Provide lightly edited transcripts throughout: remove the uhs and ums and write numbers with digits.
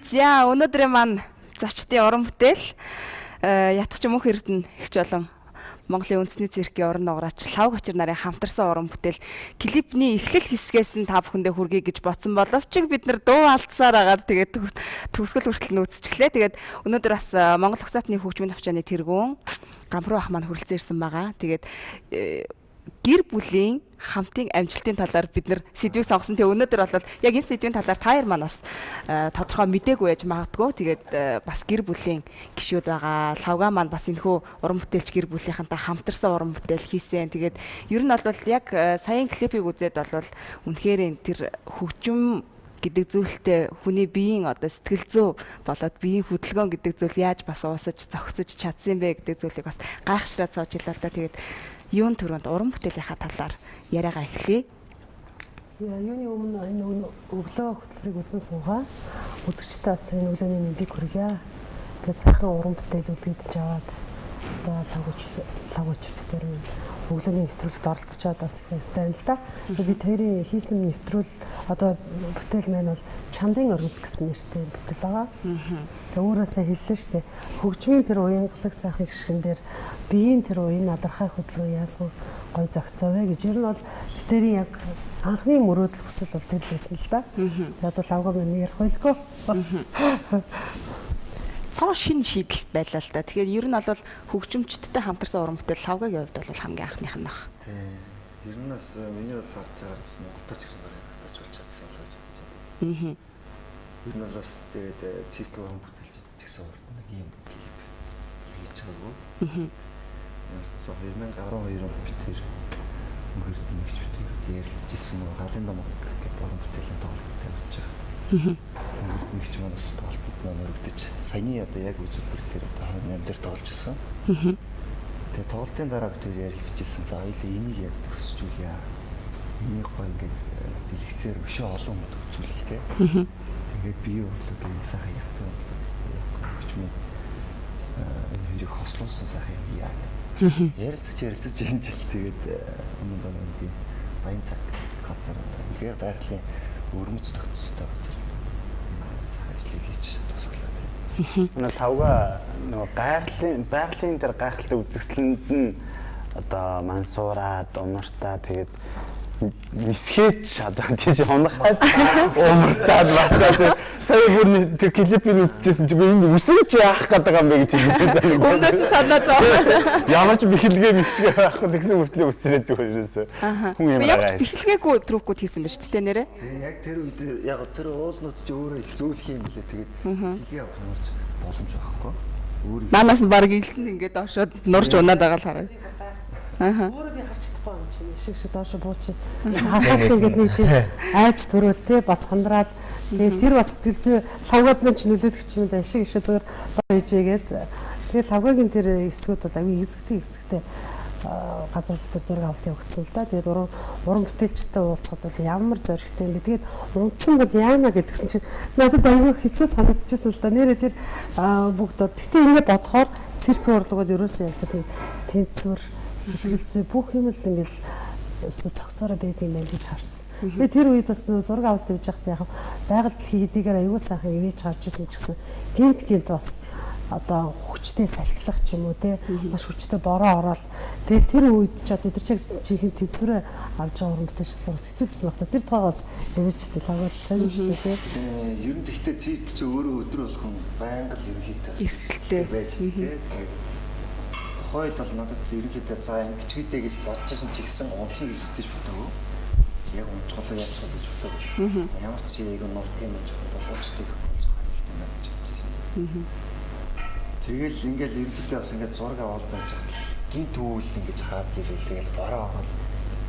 За, өнөөдрийн маань зочдын уран бүтээл ятгах ч мөнх эрдэнэ ихч болон Монголын үндэсний циркийн уран нугараач Лхавг Очир нарын хамтарсан уран бүтээл клипний эхлэл хэсгээс нь та бүхэндээ хүргэе гэж бодсон боловч бид нар дуу алдсаар агаад тэгээд төгсгөл хүртэл нь үзчихлээ. Тэгээд өнөөдөр бас Монгол Угсаатны хөгжмийн товчооны тэргүүн Гамруу ах маань хүрэлцэн ирсэн байгаа. Тэгээд гэр бүлийн хамтын амжилтын талаар бид нар сэдвийг сонгосон. Тэгээ өнөөдөр бол яг энэ сэдвийн талаар та хоёр маань бас тодорхой мдээгүй байж магадгүй. Тэгээд бас гэр бүлийн гишүүд байгаа. Лхавга маань бас энэхүү уран бүтээлч гэр бүлийнхэнтэй хамтарсан уран бүтээл хийсэн. Тэгээд ер нь бол яг саяын клипийг үзээд бол үнэхээр тэр хөгжим гэдэг зүйлтэй хүний биеийн одоо сэтгэл зүй болоод биеийн хөдөлгөөн гэдэг зүйл яаж бас уусаж зогсож чадсан бэ гэдэг зүйлийг бас гайхшраад сууж илаа л да. Тэгээд юун түрүүнд уран бүтээлийнхаа талаар яриагаа эхлэе. Юуны өмнө энэ өглөө хөтөлбөрийг үзэн суугаа үзэгчдээ бас энэ өглөөний мэндийг хүргье. Тэгээд сайхан уран бүтээл үлгийдэж аваад одоо Лхавг Очир битэр минь өглөөний нэвтрүүлэгт оролцоод бас их баяртай байна л да. Тэгээд бид хоёрын хийсэн нэвтрүүл одоо бүтээл маань бол Чандын оргил гэсэн нэртэй бүтээл байгаа. Тэгээд өөрөө сайн хэллээ шүү дээ. Хөгжмийн тэр уянгалаг сайхан гишгэн дээр биеийн тэр уян алархай хөдөлгөөн яасан гой зохицоо вэ гэж. Ер нь бол битэрийн яг анхны мөрөөдөл хүсэл бол тэр л байсан л да. Тэгээд одоо Лхавга маань ярих байлгүй. Цоо шин шийдэл байлаа л да. Тэгэхээр ер нь бол хөгжимчдтэй хамтарсан уран бүтээл Лхавгагийн хувьд бол хамгийн анхных нь баг. Тийм. Ер нь бас миний бол харж байгаа Монголд ч гэсэн бараг хатаж болж чадсан л гэж бодож байна. Ер нь бол бас тэгээд цирк уран бүтээлч гэсэн урд нэг ийм клип хийж байгаагүй. Ярьсан 2012 онд би тэр мөнх эрдэнэ нэгч битэр ярилцж ирсэн нөгөө галын домог гэдэг уран бүтээлийн тоглолт тавьж байгаа. Мөнх эрдэнэ нэгч маань бас тоглолтод маань өргөдөж саяны одоо яг үзүүлбэр тэр одоо 28 дээр тоглож исэн. Тэгээ тоглолтын дараа би тэр ярилцж ирсэн. За хоёлаа энийг яг төгсчүүлье. Энийг гоё ингээд дэлгэцээр өшөө олон хүнд үзүүлье те. Тэгээд бие урлаг сайхан явсан урлаг хөгжмийн энэ хоёрыг хослуулсан сайхан юм яа. Ярилцаж энэ жил тэгээд өмнө нь би баян цаг газар үнэхээр байгалийн өрмөц тогтцтой газар сайхан ажлыг хийж тусгалаа тийм. Манай Лхавга нөгөө байгалийн тэр гайхалтай үзэсгэлэнд нь одоо мансуураад умартаа тэгээд нисхээч одоо тийш унахад умартаад батаад сая бүр тэр клипийг үзчихсэн чи би энэ үсэж яах гээд байгаа юм бэ гэж хэлсэн. Өмнөөс санаа зов. Ямар ч бэхэлгээ байхгүй тэгсэн мөртлөө үсрээ зүгээр ерөөсөө. Хүн юм аа. Ямар ч бэхэлгээгүй трүүкүүд хийсэн ба шүү дээ нэрээ. Тийм яг тэр үед яг тэр уулнууд чи өөрөө их зөөлөх юм билээ. Тэгээд хэлгээ авах нурж боломж байхгүй. Өөр манаас нь баг илсэн ингээд оршоод нурж унаад байгаа л хараа. Өөрөө би харж чадахгүй юм чинь. Шиг шиг доошо буучих. Харахаар чи ингээд нэг тийм айц төрөөл те бас хандраал. Тэгэл тэр бас сэтгэл зүй Лхавгад нь ч нөлөөлөх юм л шиг шиг зүгээр доо хийжээгээд. Тэгэл Лхавгагийн тэр хэсгүүд бол аюу хэсэгтэй газрууд дээр зураг авалт явагдсан л да. Тэгээд уран бүтээлчтэй уулзахад бол ямар зоригтой юм бэ. Тэгээд унтсан бол яана гэлтгсэн чинь надад аюу хэцүү санагдчихсан л да. Нэрээ тэр бүгд бол гэтээ ингэ бодохоор циркийн урлаг бол ерөөсөө яг тэр тэнцвэр сэтгэл зүй бүх юм л ингээл цогцоороо байд юм байна гэж харсан. Тэгээ тэр үед бас зураг авалт явж байхад яг байгаль дэлхий хэдийгээр аюул сайхан ивэж гарч исэн ч гэсэн гинт гинт бас одоо хүчтэй салхилах ч юм уу те маш хүчтэй бороо ороод тэгэл тэр үед ч одоо тэр чиг жинхэнэ тэнцвэрээ авч байгаа уран бүтээлч бас хэцүүлсэн баг та. Тэр тухайг бас ярьж тэ Лхавга сайн шүү дээ те. Ер нь тэгтээ цирк чи өөрөө өдөр болгон байнга л ерөнхийдөө эрсдэлтэй байж тэ. Тэгээд тухайд бол надад ерөнхийдөө за ингэчгүйдэ гэж бодож исэн ч гэсэн унцна гэж хэзээ ч бодоогүй. Яг унцголоо яаж чад гэж бодоогүй. За ямар ч яг нурд юм жоохон боломжтой болж байгаа юм гэж бодож исэн. Тэгэл ингээл ерөнхийдөө бас ингээд зураг аваад байж хат гинт үүл ингэж хаад ирэл тэгэл бороо аваад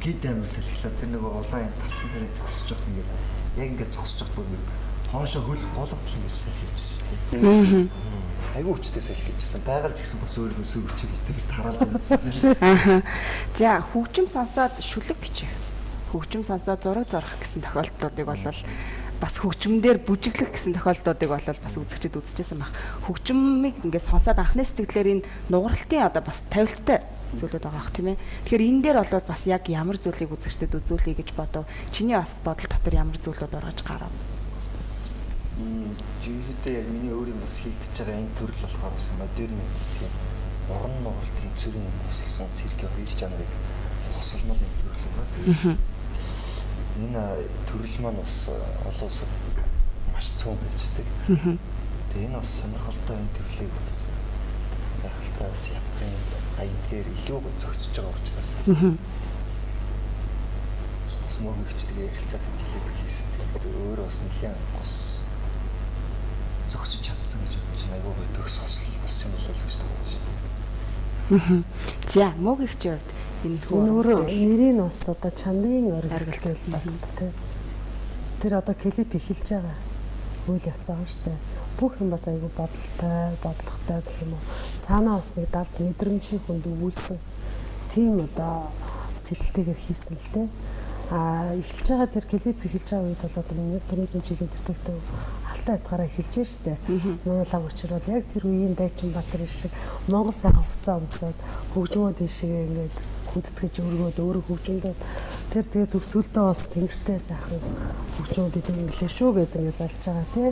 гинт амир салхилаа тэр нөгөө улаан юм тавцан дээр зогсож явахт ингээд яг ингээд зогсож явахт бүр ингээд хоошо хөл гулгадл ингэж салхилжсэн шүү дээ. Айгүй хүчтэй салхилжсэн. Байгаль ч гэсэн бас өөрийнхөө сүр хүчийг итгэр тараалж үзсэн. За хөгжим сонсоод шүлэг бичих. Хөгжим сонсоод зураг зурах гэсэн тохиолдлуудыг бол бас хөгжмөндөр бүжиглэх гэсэн тохиолдлуудыг бол бас үзэгчд үзчихсэн баг. Хөгжмийг ингээд сонсоод анхны сэтгэлээр энэ нугаралтын одоо бас тавилттай зүйлүүд байгаа бах тийм ээ. Тэгэхээр энэ дээр болоод бас яг ямар зүйлийг үзэгчдэд үзүүлэе гэж бодов. Чиний бас бодол дотор ямар зүйлүүд ургаж гарав? Жинхэнэ яг миний өөрийн бас хийгдэж байгаа энэ төрөл болохоор бас модерн тийм уран нугаралтын цэрийн хосолсон циркийн хоёр жанрыг хосолмол нэг төрөл байгаа. Тэгээд энэ төрөл маань бас олон улсад маш цөөн байждаг. Тэгээд энэ бас сонирхолтой энэ төрлийг бас гайхалтай бас Японы аян дээр илүү зохицож байгаа учраас бас мөргөгчтэйгээ ярилцаад клип хийсэн. Тэгээд өөрөө бас нэлээд бас зохицож чадсан гэж бодож байна. Айгүй гоё төгс хослол болсон юм болов уу гэж бодож байна. За, мөгөгчийн хувьд энэ хүү өөрөө нэрийг нь бас одоо чандын оргил гэж бодогд тэ. Тэр одоо клип эхэлж байгаа үйл явц байгаа шүү дээ. Бүх юм бас айгүй бодолтой, бодлоготой гэх юм уу. Цаанаа бас нэг далд мэдрэмжийн хүнд өгүүлсэн тийм одоо сэтэлтэйгээр хийсэн л дээ. А эхэлж байгаа тэр клип эхэлж байгаа үед бол одоо 1400 жилийн тэртэгтэй алтай ятгаараа эхэлж штэ. Манай лав учир бол яг тэр үеийн Дайчин Баатар шиг Монгол сайхан хувцас өмсөд хөгжмөө дэшигээ ингээд хүндэтгэж өргөөд өөрөө хөгжмөд тэр тэгээ төгсгөлдөө бас тэнгэртэй сайхан хөгжмөд идэв инглээ шүү гэдэг ингээд залж байгаа тий.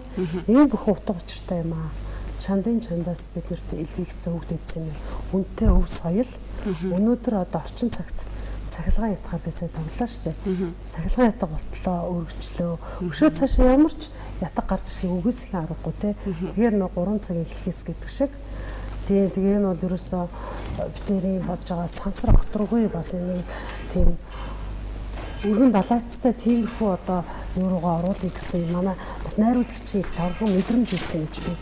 Ийм бүх утга учиртай юм аа. Чандын чандаас биднэрт илгээгдсэн хөгдөөдсөн юм. Үнэтэй өв соёл өнөөдөр одоо орчин цагт цахилгаан ятгаар бисаа тоглоо штэ. Цахилгаан ятга болтлоо өргөжлөө. Өшөө цаашаа ямар ч ятга гарч ирэхийг үгүйсэхийн аргагүй те. Тэгэхээр нөө 3 цагийн эхлэхээс гэдэг шиг. Тийм тэгээ энэ бол ерөөсөө битэрийн бодож байгаа сансар огторгүй бас энэ тийм өргөн далайцтай тиймэрхүү одоо юу руугаа оруулъя гэсэн манай бас найруулагчийн их торгон мэдрэмж хэлсэн гэж би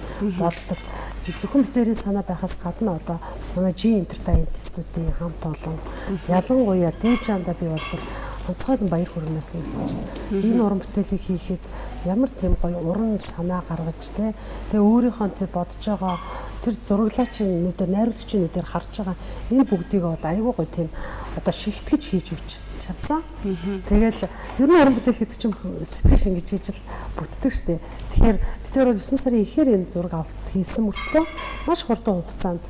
боддог. Зөвхөн битэрийн санаа байхаас гадна одоо манай G Entertainment студийн хамт олон ялангуяа Тэжанда би бол бүр онцгойлон баяр хүргэмээр санагдчих. Энэ уран бүтээлийг хийхэд ямар тийм гоё уран санаа гаргаж те тэгээ өөрийнхөө тэр бодож байгаа тэр зураглаачийн нүдээр найруулагчийн нүдээр харж байгаа энэ бүгдийг бол айгүй гоё тийм одоо шигтгэж хийж өгч чадсан. Тэгэл ер нь уран бүтээл гэдэг чинь сэтгэл шингэж хийж л бүтдэг штэ. Тэгэхээр бид тэр бол 9 сарын ихээр энэ зураг авалт хийсэн мөртлөө маш хурдан хугацаанд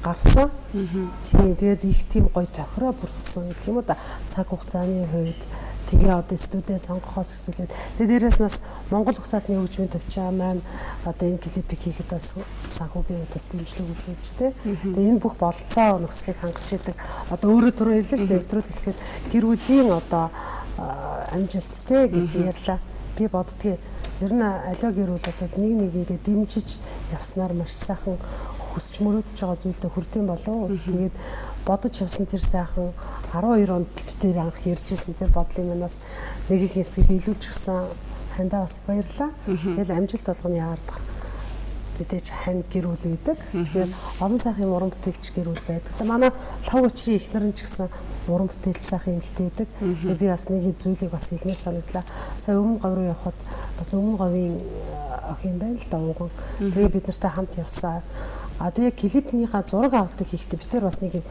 гарсан. Тийм тэгээд их тийм гоё тохироо бүрдсэн гэх юм уу да. Цаг хугацааны хувьд тэгээ одоо студид сонгохоос эхлүүлээд тэгээ дээрээс нь бас Монгол Угсаатны хөгжмийн төвчөө маань одоо энэ клипийг хийхэд бас санхүүгийн хувьд бас дэмжлэг үзүүлж тэ. Тэгээ энэ бүх болцоо нөхцөлийг хангаж идэг. Одоо өөрөө түрүү хэллээ шүү дээ. Нэвтрүүлэг эхлэхэд гэр бүлийн одоо амжилт тэ гэж ярьлаа. Би боддгийг ер нь аливаа гэр бүл бол нэг нэгийгээ дэмжиж явснаар маш сайхан хүсч мөрөөдөж байгаа зүйлдээ хүрдэм болов. Тэгээд бодож явсан тэр сайхан 12 онд тэр анх ярьжсэн тэр бодлын манаас нэг их хэсгийг биелүүлж гисэн хандаа бас баярлаа. Тэгэл амжилт болгоны яардаг. Мэдээж хань гэр бүл байдаг. Тэгэхээр олон сайхан юм уран бүтээлч гэр бүл байдаг. Тэгээ манай лав учрын эхнэр нь ч гэсэн уран бүтээлч сайхан эмэгтэй байдаг. Тэгээ би бас нэг зүйлийг бас хэлмээр санагдлаа. Сая өмнө говь руу явхад бас өмнө говийн охин байна л да ууган. Тэгээ бид нартай хамт явсан. А тэгээ клипнийхаа зураг авалтыг хийхдээ бид тэр бас нэг юм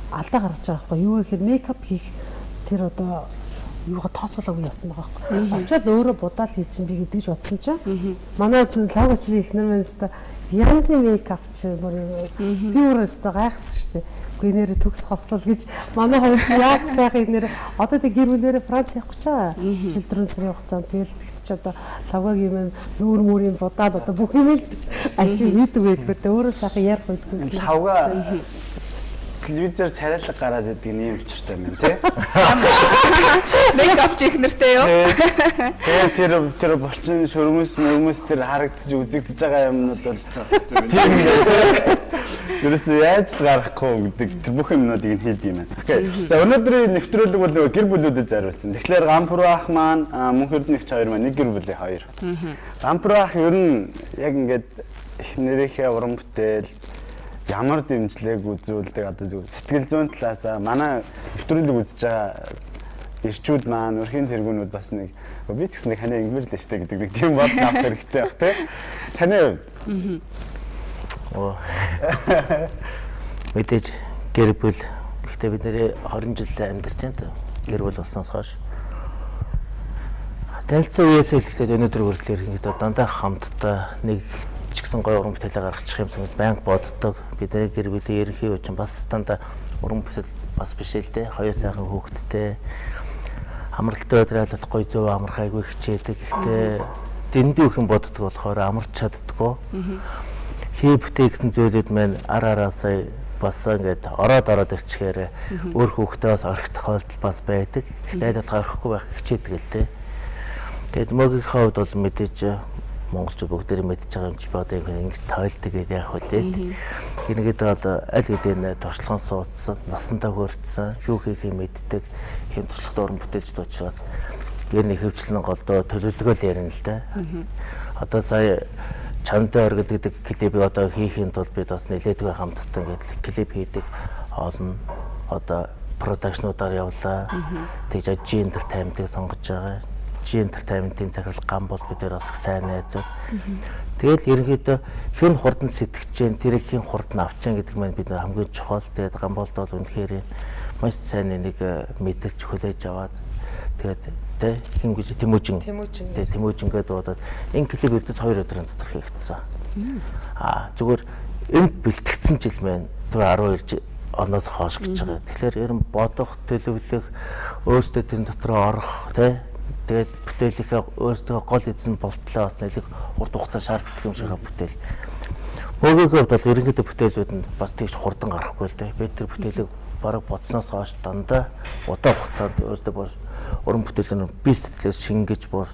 алдаа гаргаж байгаа байхгүй юу гэхээр мейкап хийх тэр одоо юугаа тооцоолоогүй явсан байгаа байхгүй. Очоод өөрөө будаал хий чинь би гэдэг ч бодсон чинь манай лав учрын эхнэр маань өстө янзын мейкап чи бүр би өөр өстө гайхсан шүү дээ. Үгүй нэрэ төгс хослол гэж манай хоёр чи яас сайхан нэр одоо тэг гэр бүлээрээ Франц явах гэж байгаа. Жил 4 сарын хугацаанд тэгэл тэгт чи одоо лавгагийн юм нүүр мүрийн будаал одоо бүх юм л аль хийдэг байлгүй дээ. Өөрөө сайхан ярих байлгүй. Лавга телевизээр царайлаг гараад идэг нь юм учиртай юм тий. Мейкап чих нэртэй юу? Тэгээ тэр булчин шөрмөс мөрмөс тэр харагдаж үзэгдэж байгаа юмнууд бол тийм ерөөсөө яаж л гарахгүй гэдэг тэр бүх юмнуудыг нь хийд юм байна. Окей. За өнөөдрийн нэвтрүүлэг бол нөгөө гэр бүлүүдэд зориулсан. Тэгэхээр Гампруу ах маань мөнх эрдэнэ эгч хоёр маань нэг гэр бүлийн хоёр. Гампруу ах ер нь яг ингээд эхнэрийнхээ уран бүтээл ямар дэмжлэг үзүүлдэг одоо зөв сэтгэл зүйн талаасаа манай нэвтрүүлэг үзэж байгаа ирчүүд маань өрхийн тэргүүнүүд бас нэг би ч гэсэн нэг ханаа ингэмэр л штэ гэдэг нэг тийм бодол авах хэрэгтэй байх тий. Таны хувьд Оо. Мэдээж гэр бүл гэхдээ бид нэрээ 20 жил амьдарч байна та. Гэр бүл болсноос хойш танилцсан үеэс эхлээд өнөөдөр хүртэл ингээд дандаа хамтдаа нэг ч гэсэн гоё уран бүтээлээ гаргачих юм санаас байнга боддог. Бидний гэр бүлийн ерөнхий үе чинь бас дандаа уран бүтээл бас биш л дээ. Хоёр сайхан хүүхэдтэй амралтай өдрөөл гоё зөв амрах айгүй хичээдэг. Гэхдээ Дэндүү их юм боддог болохоор амарч чаддгүй. Хий бүтээ гэсэн зүйлүүд маань ар араасаа бас ингээд ороод ороод ирчихээр өөр хүүхдээ бас орхих тохиолдол бас байдаг. Гэхдээ аль болох орхихгүй байх хичээдэг л дээ. Тэгээд мөгийнхөө хувьд бол мэдээж монголчууд бүгдээрээ мэдж байгаа юм чи би одоо ингэж тойлдог гэдэг яах вэ те. Ерөнхийдөө бол аль хэдийн туршлаган суудсан, насандаа хүртсэн, юу хийхээ мэддэг хэм туршлагатай уран бүтээлчд учраас ер нь ихэвчлэн голдоо төлөвлөгөө л ярина л да. Одоо сая чамтай оргид гэдэг клипийг одоо хийхийн тулд бид бас нэлээдгүй хамтдаа ингээд клип хийдэг олон одоо продакшнуудаар явлаа. Тэгж G Entertainment-ыг сонгож байгаа. G Entertainment-ийн захирал Гам бол бид нар бас их сайн найзууд. Тэгэл ерөнхийдөө хэн хурдан сэтгэж जैन тэрийг хэн хурдан авч जैन гэдэг маань бид нар хамгийн чухал. Тэгээд Гам болд бол үнэхээр маш сайн нэг мэдрч хүлээж аваад тэгээд тэ хэн гэж Тэмүүжин тэ Тэмүүжингээ дуудаад энэ клип өдөрт 2 өдрийн дотор хийгдсэн. Аа зүгээр энд бэлтгэгдсэн жил маань тэр 12 оноос хойш гэж байгаа. Тэгэхээр ер нь бодох, төлөвлөх, өөрсдөө тэрэн дотор орох тэ тэгээд бүтээлийнхээ өөрсдөө гол эзэн болтлоо бас нэлэг урт хугацаа шаарддаг юм шиг бүтээл. Мөгөөгөө хувьд бол ерөнхийдөө бүтээлүүд нь бас тэгж хурдан гарахгүй л дээ. Бид тэр бүтээлийг бараг бодсноос хойш дандаа удаан хугацаанд өөрсдөө бүр уран бүтээл нь би сэтгэлээр шингэж бүр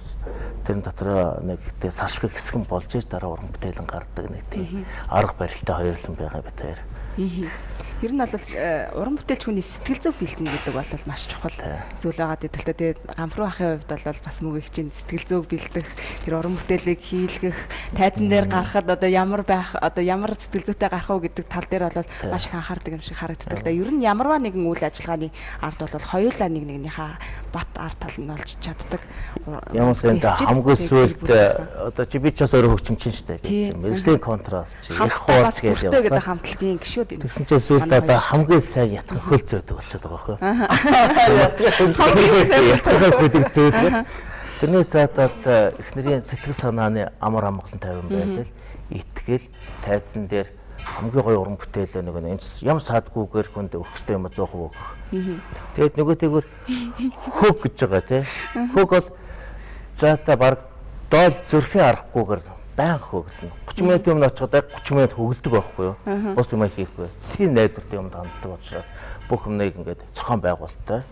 тэрэн дотор нэг тэ салшгүй хэсэг нь болж иж дараа уран бүтээл нь гардаг нэг тийм арга барилтай хоёрлон байгаа бит хоёр. Ер нь бол уран бүтээлч хүний сэтгэл зүй бэлдэнэ гэдэг бол маш чухал зүйл байгаа гэдэг л та. Тэгээд Гамфруу ахын хувьд бол бас мөгийгчийн сэтгэл зүйг бэлдэх, тэр уран бүтээлийг хийлгэх, тайзан дээр гарахад одоо ямар байх, одоо ямар сэтгэл зүйтэй гарах уу гэдэг тал дээр бол маш их анхаардаг юм шиг харагддаг л да. Ер нь ямарваа нэгэн үйл ажиллагааны ард бол хоёулаа нэг нэгнийхээ бат ард тал нь олж чаддаг. Ямар ч хамгийн сүүлд одоо чи би ч бас өөрөө хөгжимчин шүү дээ. Би чи мэргэжлийн контраст чи их хуулц гэж явсан. Гэдэг хамтлагийн гишүүд. Тэгсэн чинь сүүлд одоо хамгийн сайн ятхан хөл зөөдөг болчиход байгаа байхгүй юу? Хамгийн сайн ятхан хөлөг зөөдөг. Тэрний цаатаад эхнэрийн сэтгэл санааны амар амгалан тайван байдал, итгэл, тайзан дээр хамгийн гоё уран бүтээл нэг энэ ям саадгүйгээр хүнд өгөх ёстой юм 100% өгөх. Тэгээд нөгөөтэйгөр хөг гэж байгаа тий. Хөг бол заата баг доол зөрхийн аргахгүйгээр баян хөглөнө. 30 минутын өмнө очиход 30 минут хөглөдөг байхгүй юу? Бус юм хийхгүй. Тийм найдвартай юмд ханддаг учраас бүх юмныг ингээд зохион байгуулалттай.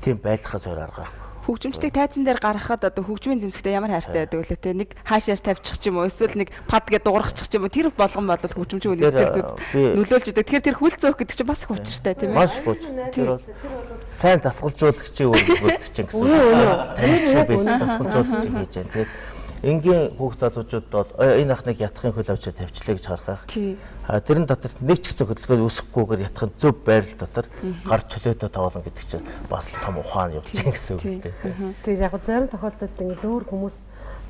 Тийм байлгахаас өөр арга байхгүй. Хөгжимчдийг тайзан дээр гаргахад одоо хөгжмийн зэмсэгтэй ямар хайртай байдаг вэ те? Нэг хаашааш тавьчих ч юм уу, эсвэл нэг пад гэ дуурахчих ч юм уу. Тэр болгон бол хөгжимчин хүний сэтгэл зүйд нөлөөлж идэг. Тэгэхээр тэр хөл зөөх гэдэг чинь бас их учиртай тийм ээ. Маш их учиртай. Тэр бол сайн дасгалжуулагчийн үр өгдөг чинь гэсэн үг. Танилцсан бэл дасгалжуулагчийг хийж байна. Тэгээд энгийн хүүхд залуучууд бол энэ ахныг ятхын хөл авчиж тавьчлаа гэж харах. А тэрэн дотор нэг ч гэсэн хөдөлгөөн үүсэхгүйгээр ятхын зөв байрал дотор гар чөлөөтэй тоглоно гэдэг чинь бас л том ухаан явж байгаа гэсэн үг л дээ. Тэгээд яг зарим тохиолдолд ингээл өөр хүмүүс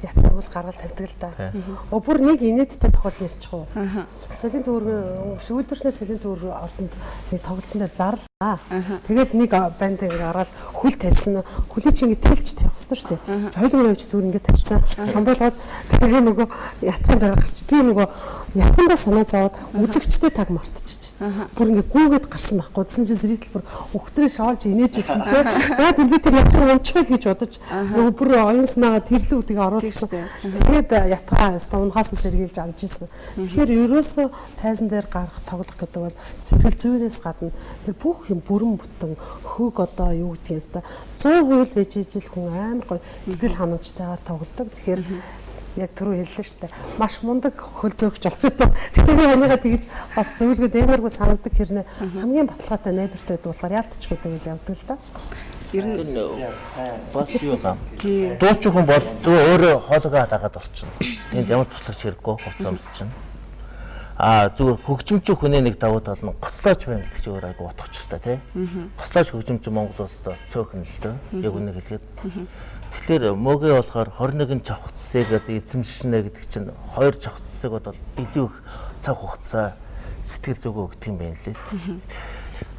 ятхын хөл гаргал тавьдаг л да. Бүр нэг инээдтэй тохиолдол ярьчих уу. Солийн төвөргөн шүүлдвэрчнээ солийн төвөр ордонд нэг тоглолтын дээр зарлаа. Тэгэл нэг банд ингээ гараад хөл тавьсан. Хөлийг чи ингээ тэлж тавих хэрэгтэй шүү дээ. Хоёуланг авч зүгээр ингээ тавьсан. Шомболгоод тэгээ нөгөө ятхын дараа гарч би нөгөө ятхандаа санаа зовоод үзэгчтэй таг мартчих. Бүр ингээ гүүгээд гарсан байхгүй. Тэсэн чинь зритл бүр өгтрээ шоолж инээж ирсэн те. Яг би тэр ятхан унчихвал гэж бодож нөгөө бүр оюун санаагаа тэрлүү тэгээ оруулсан. Тэгээд ятгаа өстө унахаас сэргийлж авч ирсэн. Тэгэхээр ерөөсөө тайзан дээр гарах тоглох гэдэг бол сэтгэл зүйнээс гадна тэр бүх юм бүрэн бүтэн хөг одоо юу гэдгийг өстө 100% л байж ижил хүн амар гоё сэтгэл ханамжтайгаар тоглодог. Тэгэхээр яг түрүү хэллээ шүү дээ. Маш мундаг хөл зөөгч болчихсон. Гэтэ би ханыгаа тэгж бас зөвлөгөө дэмэргүй санадаг хэрнээ хамгийн баталгаатай найдвартай байдаг болохоор яалтчгүй тэгэл явдаг л да. Ер нь бас юу гам. Дуучин хүн бол зөв өөрөө хоолойгоо дагаад орчихно. Тэнд ямар туслах хэрэггүй хувцас өмсчихнэ. А зүгээр хөгжимчин хүний нэг давуу тал нь гоцлооч байна гэдэг чинь өөр айгу утгаучтай тий. Гоцлооч хөгжимчин Монгол улсад бас цөөхөн л дөө. Яг үнэ хэлгээд. Тэгэхээр мөгөө болохоор 21 чавхцсыг одоо эзэмшнэ гэдэг чинь 2 чавхцсыг бол илүү их цаг хугацаа сэтгэл зүгөө өгдөг юм байна лээ.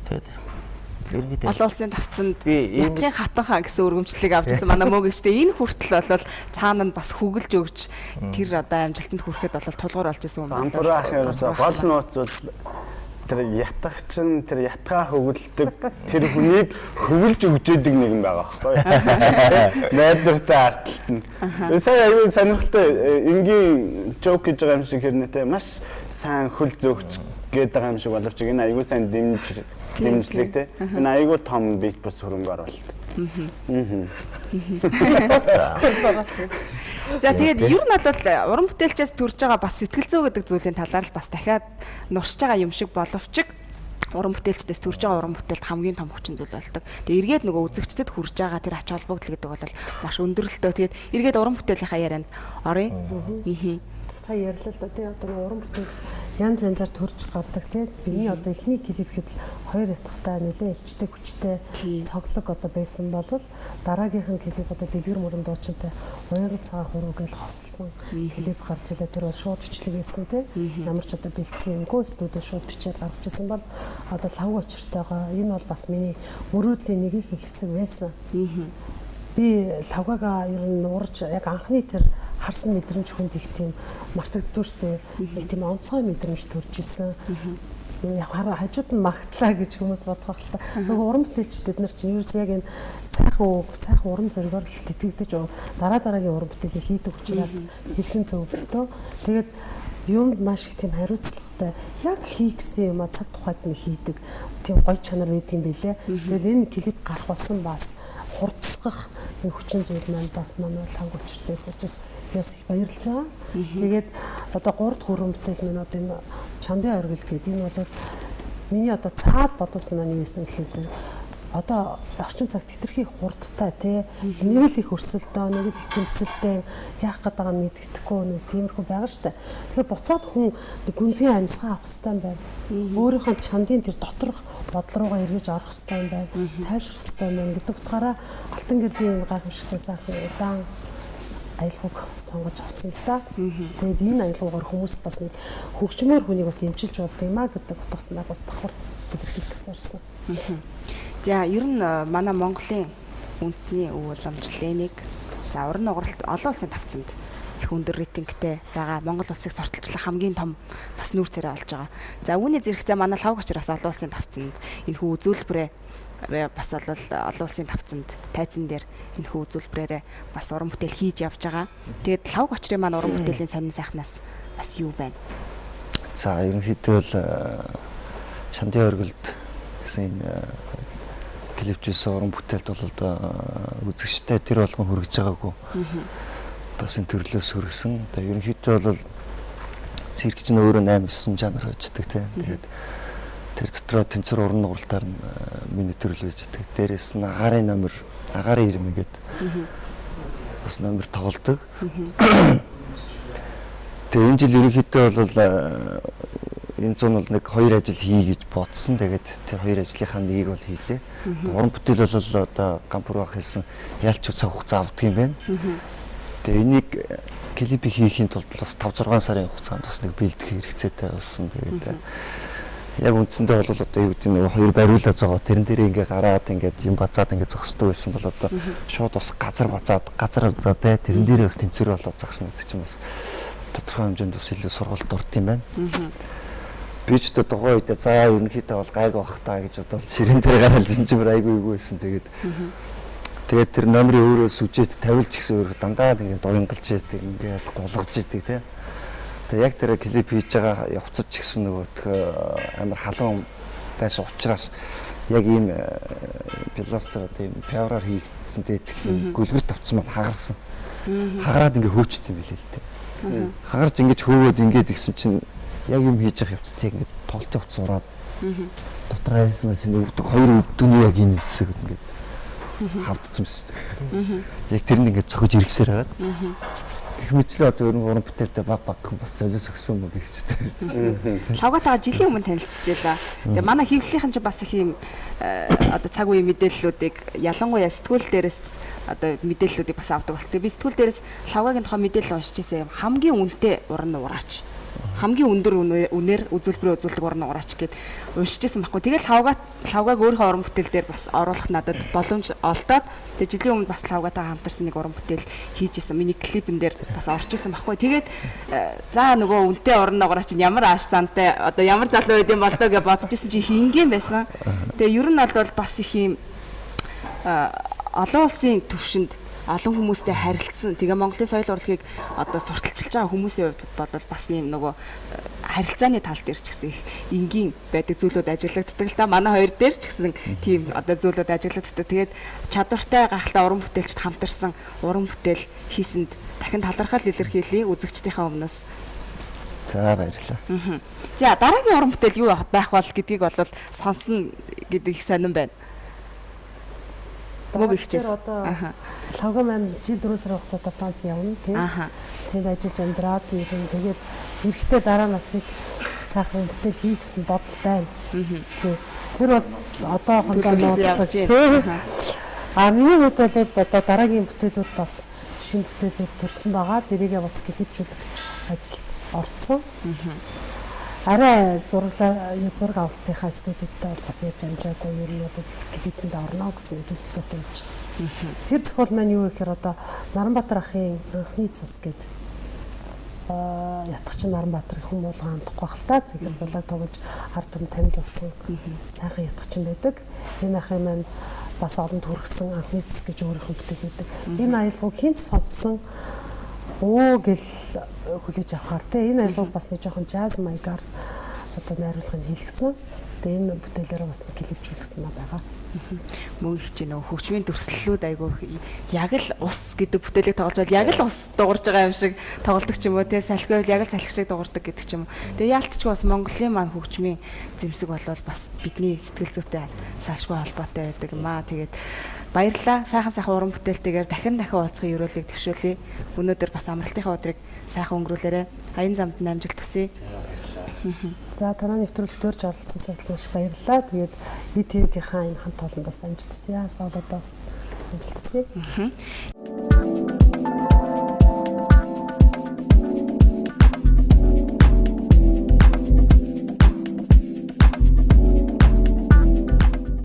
Тэгээд олон улсын тавцанд ятгын хатан хаан гэсэн өргөмжлөлийг авч ирсэн манай мөгөгчтэй энэ хүртэл бол цаана нь бас хөглөж өгч тэр одоо амжилтанд хүрэхэд бол тулгуур болж исэн юм байна. Гамбар ахын ерөөсөө гол нууц бол Тэр ятгах чинь тэр ятгаа хөгөлдөг тэр хүнийг хөвлөж өгчөөдөг нэгэн байгаа байхгүй юу? Найдвартай ард талд нь. Сая аюу сонирхолтой энгийн жоок гэж байгаа юм шиг хэрнээ те маш сайн хөл зөөгч гээд байгаа юм шиг боловч энэ аюу сайн дэмжлэг те. Энэ аюу том бит бас хөрөнгө оруулалт. За тэгээд ер нь бол уран бүтээлчээс төрж байгаа бас сэтгэл зүй гэдэг зүйлийн талаар л бас дахиад нуршиж байгаа юм шиг боловч уран бүтээлчдээс төрж байгаа уран бүтээлд хамгийн том хүчин зүйл болдог. Тэгээд эргээд нөгөө үзэгчдэд хүрж байгаа тэр ач холбогдол гэдэг бол маш өндөрлөлтөө. Тэгээд эргээд уран бүтээлийнхаа ярианд оръё. Сая ярьлаа л да тий, одоо уран бүтээл янз янзаар төрж гардаг тий. Миний одоо эхний клип гэхэд хоёр ятгахтай нэлээ элчтэй хүчтэй цоглог одоо байсан бол дараагийнх нь клип одоо дэлгэр мөрөн дуучинтай уян цагаан хуруу гэж хоссон клип гарч илээ. Тэр бол шууд бичлэг байсан тий. Ямар ч одоо бэлдсэн юмгүй студид шууд бичээд гаргаж ирсэн бол одоо лав очиртойгоо энэ бол бас миний мөрөөдлийн нэг их хэсэг байсан. Би лавгаага ер нь урж яг анхны тэр харсан мэдрэмж хүнд их тийм мартагддгүй штэ. Нэг тийм онцгой мэдрэмж төрж исэн. Яг хажууд нь магтлаа гэж хүмүүс бодох л та. Нөгөө уран бүтээлч бид нар чинь ерөөс яг энэ сайхан үг, сайхан урам зоригоор л тэтгэгдэж дараа дараагийн уран бүтээлийг хийдэг учраас хэлхэн зөвлөлтөө. Тэгээд юмд маш их тийм хариуцлагатай яг хий гэсэн юм а цаг тухайд нь хийдэг тийм гоё чанар байдаг юм билэ. Тэгэл энэ клип гарах болсон бас хурцсах энэ хүчин зүйл маань бас манай лав учиртай учраас бас их баярлж байгаа. Тэгээд одоо 3 дахь уран бүтээл маань одоо энэ чандын оргилд гэдэг энэ бол миний одоо цаад бодсон маань юу байсан гэхээр зэрэг одоо орчин цагт хэтэрхий хурдтай тий нэг л их өрсөлдөө, нэг л их тэмцэлтэй яах гээд байгаа нь мэддэхгүй нэг тиймэрхүү байгаа штэ. Тэгэхээр буцаад хүн гүнзгий амьсгаа авах хэрэгтэй юм байна. Өөрийнхөө чандын тэр доторх бодол руугаа эргэж орох хэрэгтэй юм байна. Тайвшрах хэрэгтэй юм байна гэдэг утгаараа Алтан гэрлийн гайхамшигтай сайхан удаан аялгауг сонгож авсан л да. Тэгээд энэ аялгаугаар хүмүүст бас нэг хөгжмөр хүнийг бас эмчилж болд юм а гэдэг утга санааг бас давхар илэрхийлэх гэж зорьсон. За ер нь манай Монголын үндэсний өв уламжлалыг за уран нугаралт олон улсын тавцанд их өндөр рейтингтэй байгаа. Монгол улсыг сурталчлах хамгийн том бас нүүр царай болж байгаа. За үүний зэрэгцээ манай лавг учраас олон улсын тавцанд энэхүү үзүүлбэрээ бас бол олон улсын тавцанд тайзан дээр энэхүү үзүүлбэрээрээ бас уран бүтээл хийж явж байгаа. Тэгээд лавг очрын маань уран бүтээлийн сонин сайхнаас бас юу байна? За ерөнхийдөө бол чандын оргилд гэсэн энэ клипжсэн уран бүтээлд бол одоо үзэгчтэй тэр болгон хүргэж байгаагүй. Бас энэ төрлөөс хүргэсэн. Одоо ерөнхийдөө бол цирк чинь өөрөө 8 9 жанр байждаг тийм. Тэгээд тэр дотроо тэнцвэр уран нугаралтаар нь миний төрөл байждаг. Дээрээс нь агаарын номер, агаарын ирмэ гэдэг бас номер тоглодог. Тэгээ энэ жил ерөнхийдөө бол энэ зун бол нэг хоёр ажил хий гэж бодсон. Тэгээд тэр хоёр ажлынхаа нэгийг бол хийлээ. Уран бүтээл бол одоо Гампур бах хэлсэн ялч цаг хугацаа авдаг юм байна. Тэгээ энийг клипийг хийхийн тулд бас 5 6 сарын хугацаанд бас нэг бэлдэх хэрэгцээтэй болсон. Тэгээд яг үндсэндээ бол одоо юу гэдэг нь хоёр бариулаа зогоо тэрэн дээрээ ингээ гараад ингээд юм базаад ингээ зогсдог байсан бол одоо шууд бас газар базаад газар базаад те тэрэн дээрээ бас тэнцвэр болоод зогсно гэдэг чинь бас тодорхой хэмжээнд бас илүү сургалт орд юм байна. Би ч одоо тухайн үедээ за ерөнхийдөө бол гайг бах та гэж бодоод ширээн дээр гараалсан чинь бүр айгүй эйгүй байсан. Тэгээд тэр номерын өөрөө сүжээд тавилж гисэн өөрөө дандаа л ингээд уянгалж яадаг ингээд гулгаж яадаг те. Тэгээ яг тэр клип хийж байгаа явцад ч гэсэн нөгөөх амар халуун байсан учраас яг ийм пластер одоо ийм пиавраар хийгдсэн те юм гөлгөр тавцсан маань хагарсан. Хагараад ингээ хөөчт юм билээ л те. Хагарч ингэж хөөгөөд ингээд ихсэн чинь яг юм хийж явах явцад яг ингээд тоглолтын хувцас ураад дотор арьс мэлсэн өвдөг хоёр өвдөгний яг энэ хэсэг ингээд хавдсан байсан. Яг тэр нь ингээд цохиж иргэсээр хагаад. Гэх мэтлээ одоо ер нь уран бүтээлтэй баг баг бас золиос өгсөн юм гэж байна. Лавгатайгаа жилийн өмнө танилцчихлаа. Тэгээ манай хэвлэлийнхэн ч бас их юм одоо цаг үеийн мэдээллүүдийг ялангуяа сэтгүүл дээрээс одоо мэдээллүүдийг бас авдаг болсон. Би сэтгүүл дээрээс лавгагийн тухай мэдээлэл уншиж байсан юм. Хамгийн үнэтэй уран нугараач. Хамгийн өндөр үнээр үзүүлбэрээ үзүүлдэг уран нугараач гэд уншиж байсан байхгүй. Тэгэл Лхавгааг өөрийнхөө уран бүтээл дээр бас оруулах надад боломж олдоод тэгээ жилийн өмнө бас Лхавгатайгаа хамтарсан нэг уран бүтээл хийж исэн. Миний клипэн дээр бас орж исэн баггүй. Тэгээд за нөгөө үнтэй уран ногроо чинь ямар ааштантай одоо ямар залуу байд юм бол доо гэж бодож исэн чи их энгийн байсан. Тэгээ ер нь бол бас их юм олон улсын төвшөнд олон хүмүүстэй харилцсан. Тэгээ Монголын соёл урлагийг одоо сурталчилж байгаа хүмүүсийн хувьд бол бас ийм нөгөө харилцааны тал дээр ч гэсэн их энгийн байдаг зүйлүүд ажиглагддаг л да. Манай хоёр дээр ч гэсэн тийм одоо зүйлүүд ажиглагддаг. Тэгээд чадвартай гахалтай уран бүтээлчд хамтарсан уран бүтээл хийсэнд дахин талархал илэрхийлье үзэгчдийнхээ өмнөөс. За баярлалаа. За дараагийн уран бүтээл юу байх бол гэдгийг бол сонсно гэдэг их сонирн байна. Мөг ихчээс. Одоо Лхавга маань жил 4 сарын хугацаатай Франц явна тийм. Тэнд ажиллаж амьдраад ирэн тэгээд эрэхтэй дараа нас нэг сайхан бүтээл хий гэсэн бодол байна. Тийм. Тэр бол одоохондоо нууцлаг тийм. А миний хувьд бол одоо дараагийн бүтээлүүд бас шинэ бүтээлүүд төрсэн байгаа. Тэрийгээ бас клипчүүлэх ажилд орцсон. Арай зураг авалтынхаа студидтэй бол бас ярьж амжаагүй. Ер нь бол клипэнд орно гэсэн төлөвлөгөөтэй явж байгаа. Тэр зохиол маань юу гэхээр одоо Наранбаатар ахын анхны цас гээд ятгах Наранбаатар хүм уулган хандахгүй бах л та. Зэхэр зулааг тоглож ард түмэн танил болсон сайхан ятгах байдаг. Энэ ахын маань бас олонд хүргэсэн анхны цас гэж өөрийнх нь бүтээл байдаг. Энэ аялгауг хэн сонссон өө гэл хүлээж авахар те энэ аялгауг бас нэг жоохон жаз маягаар одоо найруулгыг хийлгсэн. Тэгээ энэ бүтээлээрээ бас нэг клипчүүлсэн байгаа. Мөн их чинь нөгөө хөгжмийн дүрслэлүүд айгүй яг л ус гэдэг бүтээлийг тоглож бол яг л ус дуурж байгаа юм шиг тоглодог ч юм уу те салхи байвал яг л салхи шиг дуурдаг гэдэг ч юм уу. Тэгээ яалтчгүй бас Монголын маань хөгжмийн зэмсэг болвол бас бидний сэтгэл зүйтэй салшгүй холбоотой байдаг юм аа. Тэгээд баярлалаа. Сайхан сайхан уран бүтээлтэйгээр дахин дахин уулзахын ерөөлийг төвшөөлье. Өнөөдөр бас амралтынхаа өдрийг сайхан өнгөрүүлээрэй. Аян замд нь амжилт хүсье. За танай нэвтрүүлэгт урьж оролцсон сайд маш баярлалаа. Тэгээд ETV-гийнхаа энэ хамт олонд бас амжилт хүсье. Солодоо бас амжилт хүсье.